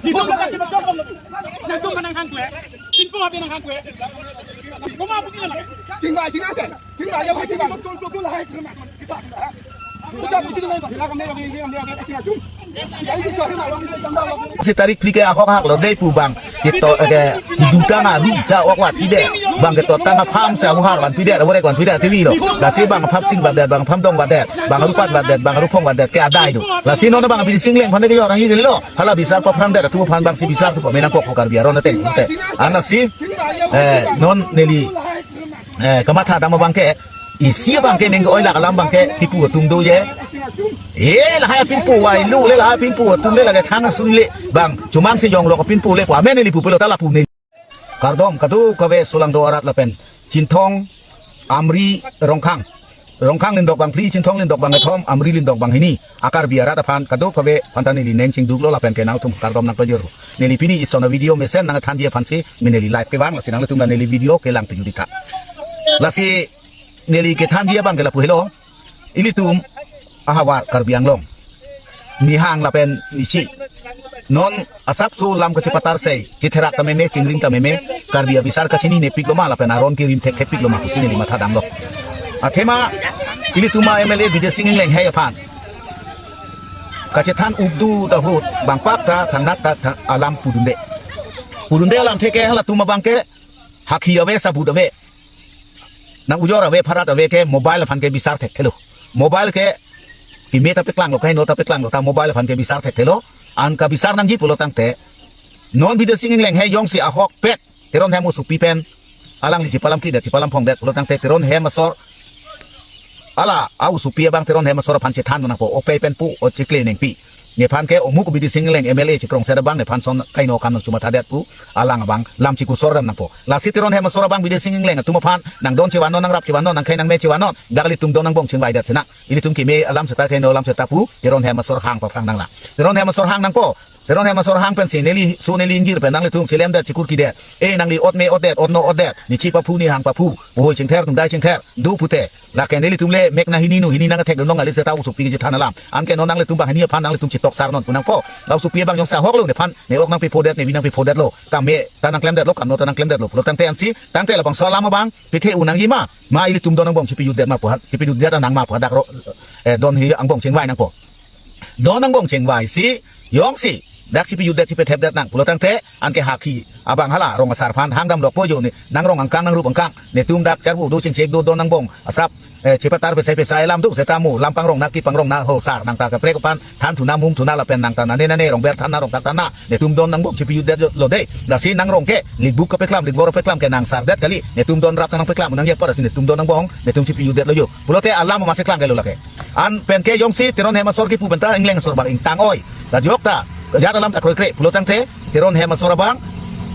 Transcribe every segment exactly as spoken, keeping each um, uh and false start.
Di sung ka kacimajok ko. Nang sung ka nang hangkle. Singko api nang hangkle. Koma api nang. Singba, singba, singba, ya, singba. Ucap, ucap, ucap. Setarik pli ke ahok hak lo dei pu bang. Keto ke duta na ru sa ok wat pide. Bang keto tang apham sa huhar van pide, aborek van pide tivi lo. Lasi bang aphap sing vadet, bang apham dong vadet, bang arupat vadet, bang aruphong vadet ke adai do. Lasi non bang Bidising Engleng aphan ke orang ini lo. Hala bisar paphrang det atum aphan bang si bisar tu pamenang kok Karbi aron ateng te. Anasi, eh, non neli, eh, kamatha dam abang ke, isi abang ke neng oi lak alam abang ke kipu atum do ye. Eh, lahai pinpo wai lu le lahai pinpo atum le lake thang asui le bang chomang si jong lo pinpo le pu amen neli pu pelo ta lapu neli. Kardom kadokave solangdo arat lapen Chinthong, Amri, Rongkhang. Rongkhang lindok bang phli, Chinthong lindok bang kethom, Amri lindok bang hini. A Karbi arat aphan kadokave aphan ta neli neng chingduk lo lapen ke nangtum kardom nangpajor. Neli pini ison a-video mesen nangthanji aphan si, mi neli live kevang, lasi nangtum ta neli video kelang pejuri tha. Lasi neli kethanji abang ke lapu helo. Ilitum ahavar Karbi Anglong, nihang lapen nichi. Non asapso lam kachepatar sei, chetherak ta meme, chingring ta meme, Karbi abisar kachinine pik lo ma lapen aron kerim thek thek pik lo ma pusi neli matha damlo. Athema ilitum a M L A Bidising Engleng hai aphan kachethan updu ta hut, bang pak ta, thangnat ta, tha-, alam pudunde. Pudunde alam theke halatum abang ke, hakhi ave, sabut ave. Nang ujor ave, pharat ave ke mobile aphan ke bisar thekthelo. Mobile ke keme ta peklanglo, kaino ta peklanglo, ta mobile aphan ke bisar thekthelo. An kabisar nangji pulo tangte, non Bidising Engleng hai jongsi ahokpet Teron Hem osupi pen alangli chepalam kidet, chepalam phongdet pulo tangte Teron Hem asor, hala a-osupi abang Teron Hem asor aphan chethan nangpo, ope pen pu, o chekle nengpi. Nephan ke omuk Bidising Engleng M L A chekrongset abang nephan son kaino kam nangchumathadet pu alang abang lam chikusor dam nangpo. Lasi Teron Hem asor abang Bidising Engleng atum aphan nangdon chevanon, nangrap chevanon, nangkhei nangme chevanon, dak ilitum don angbong chingvaidet sinang. Ilitum keme alam seta, kaino alam seta pu Teron Hem asor hang paphrang nanglang. Teron Hem asor hang nangpo. Teron Hem asor hang pensi neli su neli ingjir pen nanglitum chelemdet, chikur kidet. Eh, nangli ot me otdet, ot no otdet, nichi paphu, nihang paphu, puhoi chingther, nungdai chingther, do pute. Lake nelitum le mek na hini nu hini nangthekdun long, ale seta osupi kechethan alam. Anke non nanglitum bang hini aphan nanglitum chetoksar non pu nangpo. La osupi abang jongsi ahok lo nephan, ne ok nangpiphodet, ne vi nangpiphodet lo. Kam me ta nangklemdet lo, kam no ta nangklemdet lo. Pulo tangte ansi, tangte labangso alam abang pithe-u nangji ma, ma ilitum don angbong chipejutdet ma pu ha, chipejutdet nang ma pu ha dak ro, eh, don hi angbong chingvai nangpo. Don angbong chingvai si, jongsi dak chipejutdet, chipethepdet nang pulo tangte, anke hakhi abang hala rong asar aphan hang damlokpo, jo ne, nang rong angkang, nang rup angkang, netum dak charbu do, chingchek do, don angbong asap, eh, chepatar pesai pesai alam do, seta mo lam pangrong na, kepangrong na ho sar, nang ta kaprek aphan than thu na, mum thu na lapen nang ta nane nane rong ber than na, rong tak than na, netum don angbong chipejutdet lo dei. Lasi nang rong ke likbuk kepeklam, likvor peklam ke nang sardet kali, netum don rap ta nangpeklam nangji apot si netum don angbong netum chipejutdet lo jo. Pulote alam masi klang ke lo lake. An pen ke jongsi Teron Hem asor kipu pen ta Engleng asor abang ingtang oi, ta jok ta, jat alam ta kroikre pulo tangte Teron Hem asor abang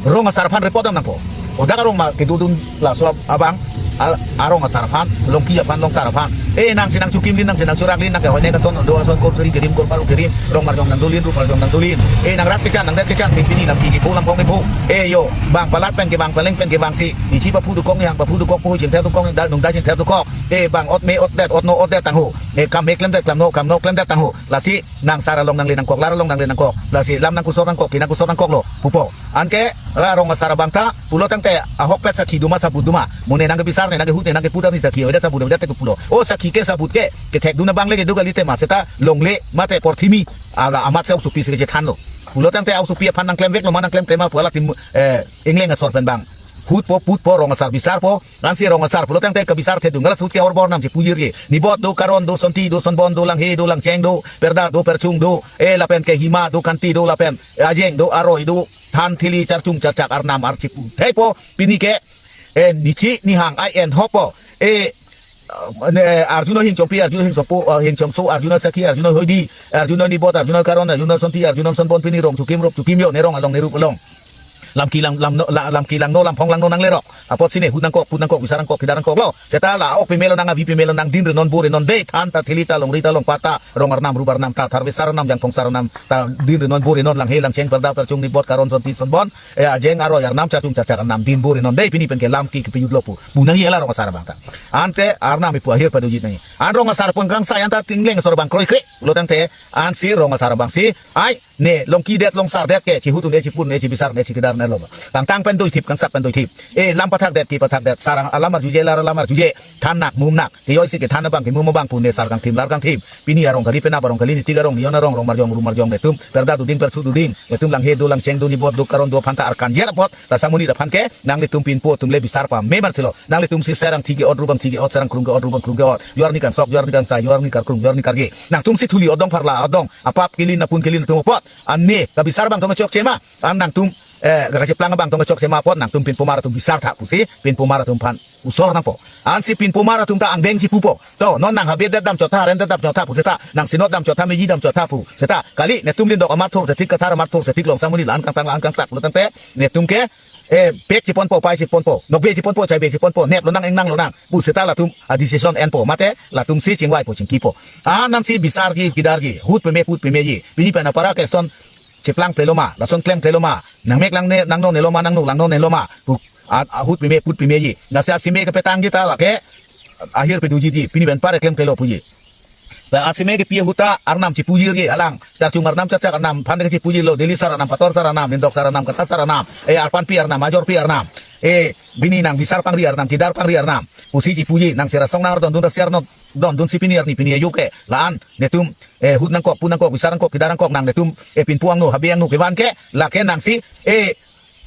rong asar aphan report dam nangpo. O dak arong ma kedodun laso abang, a-, arong asar aphan, longki aphan, longsar aphan. Eh, nangsi nangchukimlin, nangsi nangchuraklin, nang kehoi ne kason do ason, kor suri kerim, kor paru kerim, rong marjong nangdolin, rup marjong nangdolin. Eh, nang rat kechan, nang det kechan, si pini lam ki kipho lam kong kipho. Eh, jo, bang palat pen ke, bang paleng pen ke, bang si nichi paphu dokok, nihang paphu dokok, puhoi chingther dokok, nungdai, nungdai chingther dokok. Eh, bang ot me otdet, ot no otdet tangho. Eh, kam me klemdet, kam no, kam no klemdet tangho. Lasi nang sar along nangle nangkok, lar along nangle nangkok. Lasi lam nangkusor nangkok, ke nangkusor nangkok lo pupo. Anke la rong asar abang ta pulo tangte ahokpet sakhi do ma, sabut do ma, mo ne nangkebisar, ne nangkehut, ne nangkepu ta ni sakhi avedet, sabut avedet te pulo. O sakhi ke, sabut ke kethekdun abang le kedo kali, tema seta longle mate porthimi ala amat si osupi si kechethan lo. Pulo tangte osupi aphan nangklemvek lo ma, nangklemklem ma pu hala tim, eh, Engleng asor pen bang hutpo, putpo, rong asar bisarpo. Ansi rong asar pulo tangte kabisar thedung, galas hut ke horbor nam chepujir ke. Nibot do, Karon do, Sonti do, Sonbon do, Langhe do, Langcheng do, Perda do, Perchung do, eh, lapen ke Hima do, Kanti do, lapen, eh, Ajeng do, Aroi do, Than, Thili, Charchung, Charchak, Arnam, Archipu. Theipo, pini ke, eh, nichi, nihang, ai en hopo. Eh, ne, Arjuna Hingchompi, Arjuna Hingchompo, eh, Hingchomso, Arjuna Sakhi, Arjuna Hoidi, Arjuna Nibot, Arjuna Karon, Arjuna Sonti, Arjuna Sonbon, pini rong chukim, rop chukim jo, ne rong along, ne rup along. Lam kelang, lam no, la, lam kelang no, lam phong lang no nanglerok. Apotsi ne hut nangkok, put nangkok, bisar nangkok, kedar nangkok lo. Seta la ok pemelo nang, avi pemelo nang, din renon, bo renon, dei than ta, theli ta, longri ta, longpat ta, rong arnam, rup arnam ta, tharve sar arnam, jangphong sar arnam ta, din renon, bo renon, langhe langcheng, perda perchung, nipot karon, sonti sonbon, eh, ajeng aroi arnam, chachung chachak arnam, din bo renon, dei pini pen ke lam ke kepejut lo pu. Pu nangji la rong asar abang ta. Ante arnam ipu ahir padojit nangji. An rong asar pengkang sai anta tingleng sor bang kroikre. Lo tangte, ansi rong asar abangsi, ai, ne longkidet longsardet ke, chihut un-e, chipun un-e, chibisar un-e, chikedar un-e lo. Kangtang pen doithip, kangsak pen doithip. E, lam pathakdet, kepathakdet, sarang alam arjuje, lar alam arjuje. Than nak, mum nak. Kejoi si kethan abang, kemum abang pu ne sar kangthim, lar kangthim. Pini arong kali, penap arong kali, nitik arong, nijon arong, rong marjong, ru marjong, netum perda duding, persu duding, netum langhe do, langcheng do, nipot do, karon do, aphan ta arkan jer apot, rasa muni aphan ke, nanglitum pinpo atum le bisar pame man silo. Nanglitum si serang thik ke-ot, rubang thik ke-ot, serang krung ke-ot, rubang krung ke-ot. Juarni kangsok, juarni kangsai, juarni karkrung, juarni karje. Nangtum si thuli odong pharla odong, apap kelin, apun kelin atum apot. An ne kabisar abang tong chokche ma. An nangtum, eh, kacheplang abang tong chokche ma apot, nangtum pinpomar atum bisar tha pusi, pinpomar atum aphan usor nangpo. Ansi pinpomar atum ta angdeng chipupo. To, non nang habe det damchot tha, haren det damchot tha pu seta, nang sinot damchot tha, meji damchot tha pu seta. Kali, netum lindok amat thur setik, kathar amat thur setik, long samuni la-an kangtang la-an kangsak lo tangte, netum ke, eh, pek chiponpo, pai chiponpo, nokbe chiponpo, chaibe chiponpo, nep lonang, engnang lonang pu seta latum a-decision enpo, mate latum si chingvaipo, chingkipo. An nangsi bisarji, kedarji, hut peme, put pemeji. Pini pen apara ke son cheplang plelo ma, lason klem plelo ma, nangmek langne, nangno nelo ma, nangnuk langno nelo ma pu, a, ahut peme, put pemeji. Lasi asime kepetangji ta lake ahir pedojitji, pini pen apara klem plelo puji. La asime kepi ahut ta arnam chipujirji, alang charchung arnam, chachak arnam aphan ke chipujirlo, Delhi sar arnam, Pator sar arnam, Indok sar arnam, Katha sar arnam, eh, arpanpi arnam, ajorpi arnam, eh, pini nang bisar pangri arnam, kedar pangri arnam pusi chipuji. Nang sirasong nang ardon dun, rasi arnam don dunsi pini arni pini ayu ke la-an netum, eh, hut nangkok, pun nangkok, bisar nangkok, kedar nangkok, nang netum, eh, pinpo angno, habe angno kevan ke, lake nangsi, eh,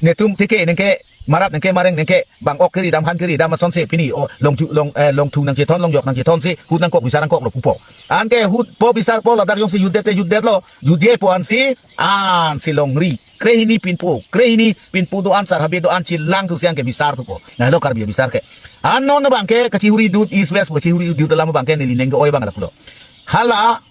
netum tike nengke, marat nengke, mareng nengke, bang ok kiri dam, han kiri dam asonsi pini, o, longju, long, eh, longthu nangchethon, longjok nangchethonsi hut nangkok, bisar nangkok lo pupo. Anke hutpo, bisarpo, ladak jongsi jutdet te jutdetlo, jutjepo ansi, ansi longri krehini pinpo, krehini pinpo do-an, sar habe do-an, chelang thu siang ke bisar thupo. Nahelo Karbi abisar ke. An non abang ke kachihuri dut, East West kachihuri dut alam abang ke neli neng ke-oi abang lapulo. Hala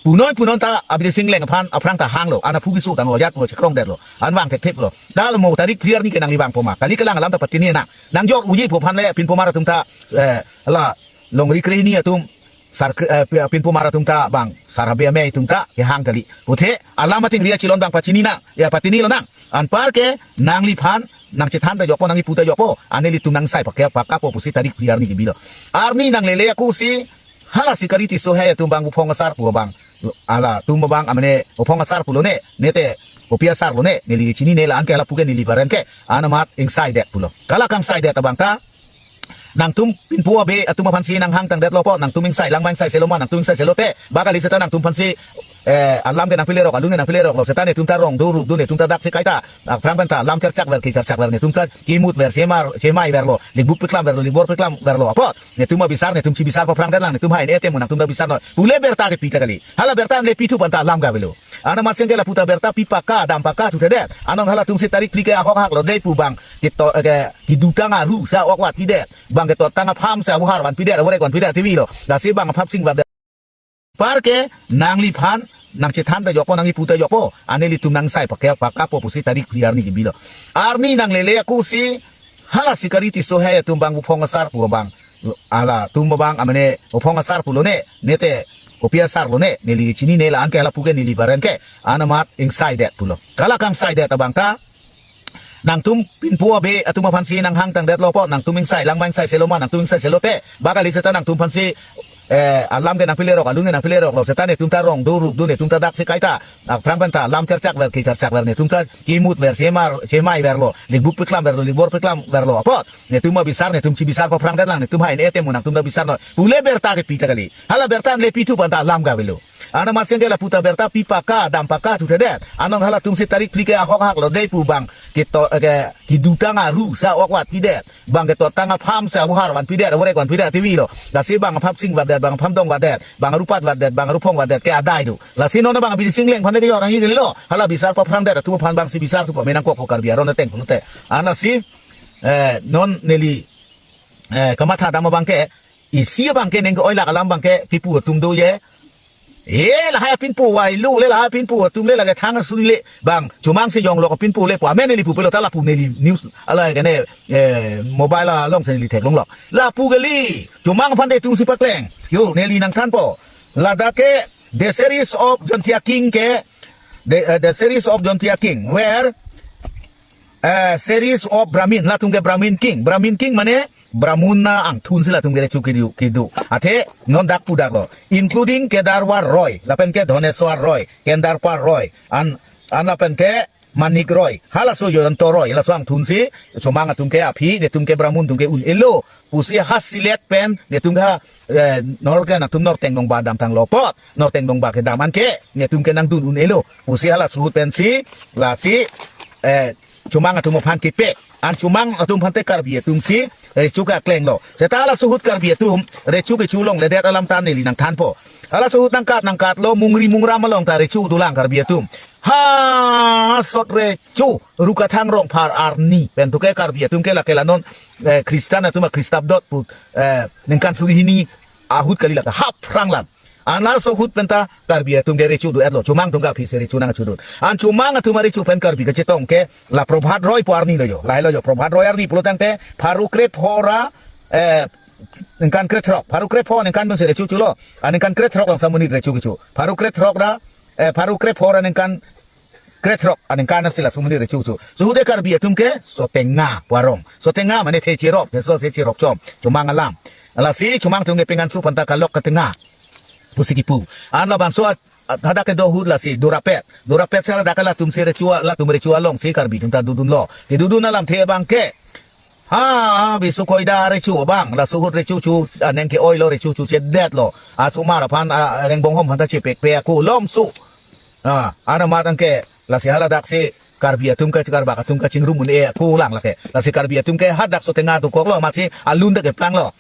punoi punon ta Abidi Singleng aphan aphrang ta hanglo, an aphu keso tanglo, ajat mo chekrongdetlo, an vang thektheplo. Dal mo tarik phli arni ke nangli vangpo ma, kali kelang alam ta patini nang, nangjor uji po aphan le pinpomar atum ta, eh, la longri krehini atum, sar kre-, eh, pi-, pinpomar atum ta bang, sar habe amei atum ta kehang kali. Puthe alam athengri achelon bang pachini nang, ya patini lonang. Anpar ke nangliphan nangchethan ta jokpo, nangkipu ta jokpo, an nelitum nangsai pake pakapo pusi tarik phli arni kebilo. Arni nanglele ako si, hala Sikari Tisso hai atum bang uphong asar pu abang, alatum abang amene uphong asar pulo ne, nete kopi asar lo ne, neli chinine, la-an ke lapu ke neli paren ke, an amat ingsaidet pulo. Kala kangsaidet abang ta, nangtum pinpo abe atum aphansi nanghang tangdetlo po, nangtum ingsai lang ma, ingsai selo ma, nangtum ingsai selo te, ba kali seta nangtum aphansi, eh, alam ke nangpilerok, alun ke nangpileroklo, seta netum ta rong do, rup do, netum ta daksi kaita, aphrang pen ta lam charchak ver, kecharchak ver, netum ta kimut ver, chemar, chemai verlo, lingbuk peklam verlo, lingbor peklam verlo apot, netum abisar, netum chibisar paphrangdet lang, netum hai ne etem nangtum ta bisar noi. Pule berta kepi ta kali. Hala berta le pithu pu anta alam ke avelo. An amat sengke lapu ta berta pi paka, dam paka thuthedet. Anong halatum si tarik phli ke ahok haklo dei pu bang, keto, eh, ke, kedutang aru sa ok vat pidet, bang ketotang apham sa abuhar vanpidet, aborek vanpidet, tivi lo. Lasi bang aphap sing vat. Anpar ke nangliphan nangchethan ta jokpo, nangkipu ta jokpo, an nelitum nangsai pake pakapo pusi tarik phli arni kebilo. Arni nanglele ako si, hala Sikari Tisso hai atum bang uphong asar pu abang, alatum abang amene uphong asar pulo ne, nete kopi asar lo ne, neli chinine, la-an ke lapu ke neli paren ke, an amat ingsaidet pulo. Kala kangsaidet abang ta, nangtum pinpo abe atum aphansi nanghang tangdetlo po, nangtum ingsai lang ma, ingsai selo ma, nangtum ingsai selo te, ba kali seta nangtum aphansi, eh, alam ke nangpilerok, alun ke nangpileroklo, seta netum ta rong do, rup do, netum ta daksi kaita, aphrang pen ta lam charchak ver, kecharchak ver, netum ta kimut ver, chemar, chemai verlo, lingbuk peklam verlo, lingbor peklam verlo apot, netum abisar, netum chibisar paphrangdet lang, netum hai ne etem nangtum ta bisar noi. Pule berta kepi ta kali. Hala berta le pithu pu anta alam ke avelo. An amat sengke lapu ta berta pi paka, dam paka thuthedet. Anong halatum si tarik phli ke ahok haklo dei pu bang, keto, eh, ke, kedutang aru sa ok vat pidet, bang ketotang apham sa abuhar vanpidet, aborek vanpidet, tivi lo. Lasi bang aphap sing vatdet, bang apham dong vatdet, bang arupat vatdet, bang aruphong vatdet ke adai do. Lasi non bang Abidi Singleng aphan ke jorang ikali lo. Hala bisar paphrangdet atum aphan bangsi bisar thupo, menang kok po Karbi aron ateng pulote. An lasi, eh, non neli, eh, kamatha dam abang ke, isi abang ke neng ke-oi lak alam abang ke kipu atum do ye. He lahai apinpo, wai lu le lahai apinpo atum le lake thang asuri le bang chomang si jonglok apinpo le pu amen neli pupelo ta lapu neli news ala kene, eh, mobile along si neli theklonglok. Lapu kali, chomang aphan de atum si pakleng. Yo, neli nangthanpo. Ladak ke the series of Jaintia King ke, the, uh, the series of Jaintia King, where, uh, series of Brahmin, latum ke Brahmin King. Brahmin King mane Brahmuna angthun si latum ke recho kedo, kedo. Athe non dak pudaklo, including Kedarwar Roy, lapen ke Dhaneswar Roy, Kendarpal Roy, an, an lapen ke Manik Roy, halaso Jayanta Roy, laso angthun si chomang atum ke aphi, netum ke Brahmin atum ke un-elo pusi ha select pen netum ke, eh, nor ke nangtum Norteng Dongba damtanglo apot, Norteng Dongba kedam anke netum ke nangdun un-elo pusi halaso ahut pensi lasi, eh, chomang atum aphan kepek. An chomang atum aphan te Karbi atum si recho keklenglo. Seta halaso ahut Karbi atum recho kecho longledet alam ta neli nangthanpo. Halaso ahut nangkat nangkatlo, mungri mungram along ta recho dolang Karbi atum. Ha, sot recho, Rukathang Rongphar arni pen tu ke Karbi atum ke lake la non, eh, Christian atum akhristambot pu, eh, ningkan suri hini ahut kali lake haphrang lang. An laso ahut pen ta Karbi atum ke recho do-etlo, chomang atum ke aphi si recho nangchodun. An chomang atum arecho pen Karbi kachetong ke la Prabhat Roy pu arni lo jo, lahelo jo, Prabhat Roy arni pulo tangte pharo krepho ra, eh, ningkan krethrok, pharo krepho ningkan dun si recho cholo. An ningkan krethrok lang samonit recho kecho. Pharo krethrok ra, eh, pharo krepho ra ningkan krethrok aningkan si la samonit recho cho. Suhude Karbi atum ke Sotenga pu arong. Sotenga mane the cherop, the so the cherop chom, chomang alam. Lasi chomang atum ke pengan su panta kalok ketenga pusi kipu. An labangso at-, at-, hadak kedo ahut lasi Durapet. Durapet si ladak latum si recho, latum recho along si Karbi atum ta dodunlo. Kedodun alamthe abang ke, ha, ha, bisu koida recho abang, laso ahut recho cho, aneng ke-oilo, recho chochedetlo. Asomar aphan, a, rengbong hom aphan ta chepekpe ako lomso. Ah, ana mat anke, lasi haladak si Karbi atum ke, Karbak atum kachingrum un-e ako lang lake. Lasi Karbi atum ke hadak Sotenga dokoklo, amat si alun ta keplanglo.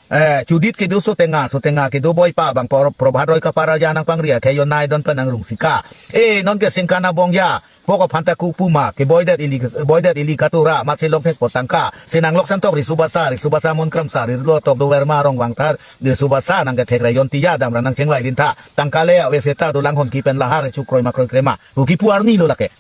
Eh, chodit kedo Sotenga, Sotenga kedo boipa abang Pro-, Prabhat Roy kapara ja nangpangri akhei yo nai don pen nangrung sika. Eh, non ke singkan abong ja, pok aphan ta kupu ma, keboidet ili, boidet ili katura, amat si longthek po tangka. Si nanglok santok Riso Basa, Riso Basa Mon Kramsa, Rilo Tok Dover ma Rong Vangthar, Riso Basa nangkethek rayon tiya damra nangchengvai lintha. Tangka le ave seta dolang hon kipen lahar chu kroi ma kroi krema. Pu kipu arni lo lake.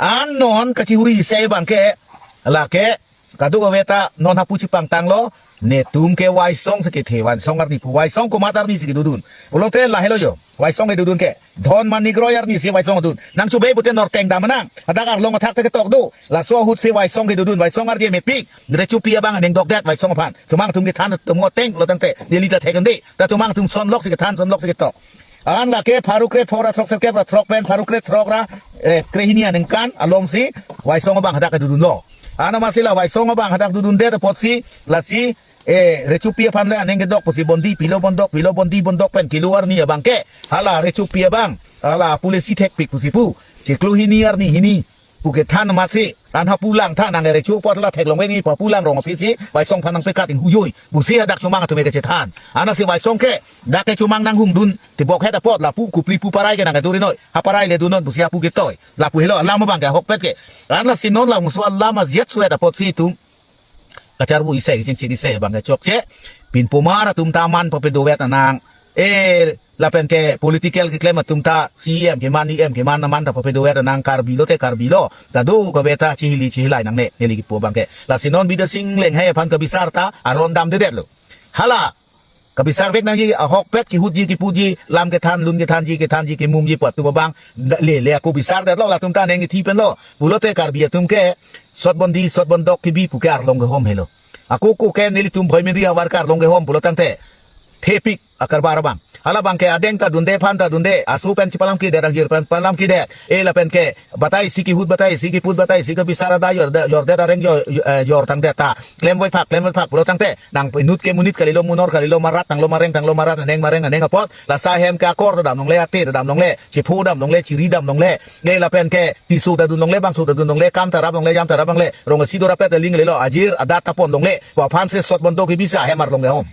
An non kachihuri isi abang ke, lake, kadokave ta non hapu chepangtanglo, netum ke Waisong si kethe, Waisong arni pu, Waisong komat arni si kedodun. Pulote lahelo jo, Waisong kedodun ke, Dhon Manik Roy arni si Waisong dun. Nangchobei pute Norteng dam nang, hadak arlong athak te ketok do, laso ahut si Waisong kedodun, Waisong arje mepik, rechopi abang aning dokdet Waisong aphan. Chomang atum kethan atum ateng lo tangte, neli ta thekende, ta chomang atum sonlok si kethan, sonlok si ketok. An lake pharo krepho ra throk serkep ra throk pen pharo krethrok ra, eh, krehini aningkan along si Waisong abang hadak kedodunlo. An amat si la Waisong abang hadak dodundet apot si lasi, eh, rechopi aphan le aneng kedok pusi bondi pilo bondok, pilo bondi bondok pen kilo arni abang ke. Hala rechopi abang, hala pule si thekpik pusi pu. Chiklo hini arni hini pu kethan amat si, an hapu lang than nang recho apot la theklong veni pu hapu lang rong aphi si, Waisong aphan nangpekat inghujoi pusi hadak chomang atum ke chethan. Ana si Waisong ke, dak ke chomang nanghumdun, tibok het apot, lapu kupli pu parai ke nangkeduri noi, ha parai le dunon pusi hapu ketoi, lapu helo alam abang ke ahokpet ke. Ana si non labangso alam ajet suet apot si itum kacharbu isi, kachingchir isi abang ke chokche. Pinpomar atum ta man papedovet anang. Eh, lapen ke political keklem atum ta C E M keman, E M keman, aman ta papedovet anang, Karbi lo te Karbi lo. Ta do kave ta chihili chihilai nangne, neli kipu abang ke. Lasi non Bidya Sing Leng hai aphan kabisar ta aron damdedetlo. Hala, kabisar vek nangji, ahokpet kehutji, kipuji, lam kethan, lun kethanji, kethanji, kemumji pu atum abang, da-, le, le ako bisardetlo, latum ta neng ithi penlo. Pulote Karbi atum ke, sotbondi, sotbondok kebi pu ke arlong kehom helo. Ako ko ke nelitum Bhoi Menri ahavar ke arlong kehom pulo tangte, thepik akarbar abang. Hala abang ke adeng ta dunde, phan ta dunde, aso pen chepalam kedet, angjir pen palam kedet. Eh, lapen ke, batai isi kehut, batai isi keput, batai isi kebisar ada jor, da, jordet areng jor, eh, jor tangdet ta. Klem voiphak, klem voiphak pulo tangte, nang inut ke monit kalilo, monor kalilo, marat tanglo mareng, tanglo marat, aneng mareng, aneng apot. Lasi ahem ke akor ta dam longle, ate ta dam longle, chepho dam longle, chiri dam longle. Eh, lapen ke, tisu ta dun longle, bangso ta dun longle, kam ta rap longle, jam ta rap longle. Rong isi do rapet aling lelo, ajir adat ta pon longle. Pu aphan si sotbondok kebi si ahem arlong kehom.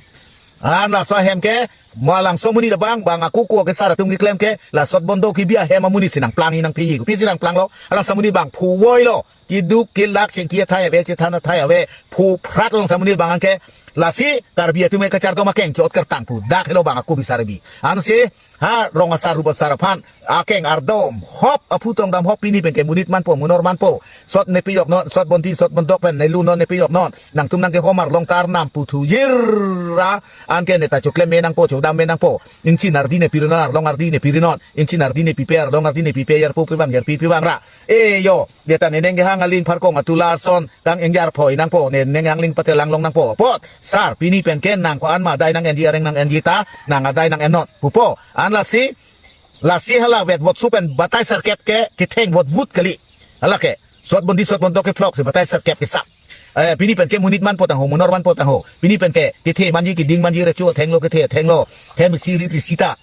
An laso ahem ke, malangso amonit abang, bang ako ko kesar atum keklem ke, la sotbondok kebi ahem amonit si nangplangji nangpiji, kopisi nangplanglo, alangso amonit abang phuvoilo, keduk kelak chingki athai ave, chethan athai ave, phu phrat alangso amonit abang ke, lasi Karbi atum ke kachardom akeng chot kertang pu, dak helo bang ako bisar kebi. Ansi, Ha rong asar rup asar aphan akeng ardom hop aphu tong dam hop, pini pen ke monit manpo, munor manpo. Sot ne piyok non, sot bondi sot bondok pen ne lu non, ne piyok non. Nangtum nangkehom arlong tar nam puthu yir ra. Anke ne ta choklem me nangpo, chodam me nangpo. Ingchin ardi ne piri non, arlong ardi ne piri non. Ingchin ardi ne pipe, arlong ardi ne pipe, yarpo pibang, yarpi pibang ra. E yo, dia ta ne neng kehang aling pharkong atula ason kang engyar phoi nangpo, ne neng hang aling patelang long nangpo. Apot, sar, pini pen ke nang ko-an ma adai nang-enji, areng nang-enji ta, nang adai nang-en non pupo. An lasi, lasi hala vet vot su pen batai serkep ke, ketheng vot vut kali. Hala ke, sot bondi sot bondok ke phlok si batai serkep ke sa. Eh, pini pen ke monit manpo tangho, munor manpo tangho. Pini pen ke, kethe manji, keding manji, recho thenglo, kethe thenglo. Hem isi ri ri sita.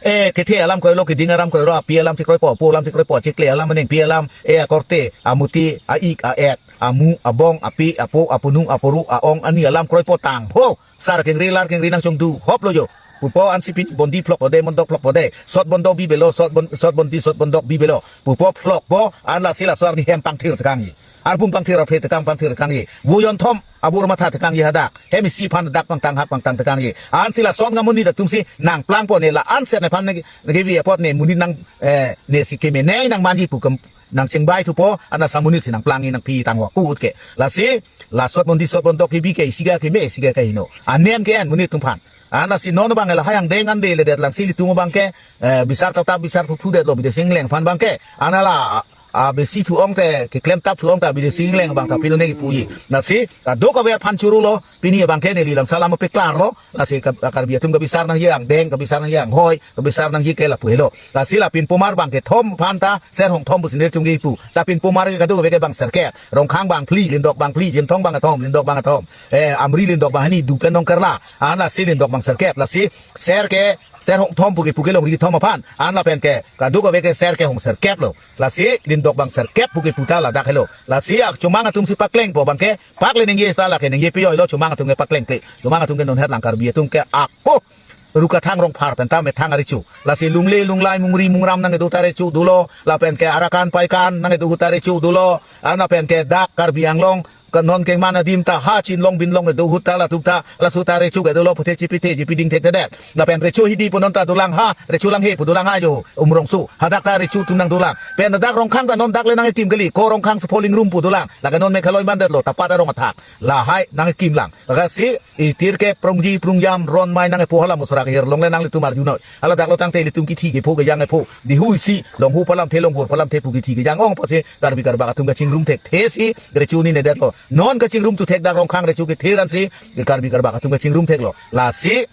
Eh, kethe alam kroilo, keding alam kroilo, api alam chekroipo, apo alam chekroipo, chekle alam, anengpi alam, eh, akorte, amuti, a-ik, a-et, amu, abong, api, apo, apunung, aporu, a-ong, ani alam kroipo tangho. Sar kengri, lar kengri nangchongdu hop lo yo. Pupo, ansi pini bondi phlok pode, bondok phlok pode. Sot bondo bibelo, sot bon-, sot bondi, sot bondok bibelo. Pupo phlokpo, an lasi laso arni hem pangthir tekangji. Arbung pangthir, aphe tekang pangthir tekangji. Vujon thom, abur matha tekangji hadak. Hem isi aphan dak pangtang hak pangtang tekangji. Ansi lason ngamun ni datum si nangplangpo, ne la-an set nephan ne, ne kebi apot ne monit nang, eh, ne si keme ne nang manji pu kem nang chengbai thupo, an lasi monit si nangplangji nangpi tangho kut ke. Lasi, la sot bondi sot bondok kebi ke isi ke keme, isi ke kaheno. Anem ke-en monit atum aphan. An lasi non abang lahai angdeng ande ledet lang si ilitum abang ke, eh, bisar tap tap bisar phu phu detlo bidesi ingleng aphan abang ke. An la, ah, besi thu-ong te, keklem tap thu-ong ta bidesi ingleng abang ta pilo ne kipuji. Lasi, kadokave aphan churu lo, pini abang ke neli lam salam pe klar lo. Lasi ka-, Karbi atum kabisar nangji angdeng, kabisar nangji anghoi, kabisar nangji ke lapu helo. Lasi la pinpomar abang kethom aphan ta, ser hong thom pusi nelitum kipu. Ta pinpomar ke kadokave ke bang serkep. Rongkhang bang phli, Lindok bang phli, Jinthong bang kethom, Lindok bang kethom. Eh, Amri Lindok bang hini, Dupen Dongkerla. An lasi Lindok bang serkep, lasi ser ke, ser hong thom pu kipu ke longri thom aphan. An lapen ke, kadokave ke ser ke hong serkep lo. Lasi Lindok bang serkep pu kipu ta ladak helo. Lasi ak chomang atum si paklengpo abang ke, pakle ningje sta lake ningje piyoi lo, chomang atum ke pakleng kle. Chomang atum ke non het lang Karbi atum ke ako. Rukathang rongphar pen ta methang arecho. Lasi lungle lunglai mungri mungram nangkedo ta recho dolo. Lapen ke arakan paikan nangkedo ahut ta recho dolo. An lapen ke dak Karbi Anglong ke non kengman adim ta ha chinlong binlong kedo ahut ta latum ta, laso ta recho ke dolo, puthe chipi the chipi ding thekthedet. Lapen recho hidi pu non ta dolang ha, recho langhe pu dolang ha yo, Umrongso. Hadak ta recho atum nangdolang. Pen dak Rongkhang ta non dak le nangkekim kali, ko Rongkhang Sapholing Rum pu dolang. Lake non Meghalaya mandetlo, tapat arong athak. Lahai nangkekim lang. Lasi, itir ke prongji prongjam ron mai nangkepo hala musra ke hirlong le nanglitum arjunoi. Hala daklo tangte ilitum kithi kepho kejang kepho. Dihui si, longhu palamthe longhur palamthe pu kithi kejang ong apotsi Karbi Karbak atum kachingrum thekthe si, recho ni nedetlo. Non kachingrum tu thek dak Rongkhang recho kethe ran si, Karbi Karbak atum kachingrum theklo. Lasi,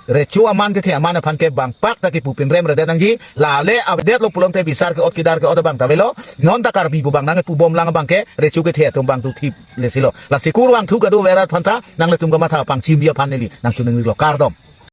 recho aman kethe aman aphan ke bang pak ta kipu pinrem redet nangji, lale avedetlo pulote bisar ke-ot kedar ke-ot abang ta avelo, non ta Karbi pu bang nangkepu bom lang abang ke, recho kethe atum bang tu thip lesi lo. Lasi kurvangthu kadokave arat aphan ta, nanglitum kamatha pangchimji aphan neli nangchoningri lo, kardom.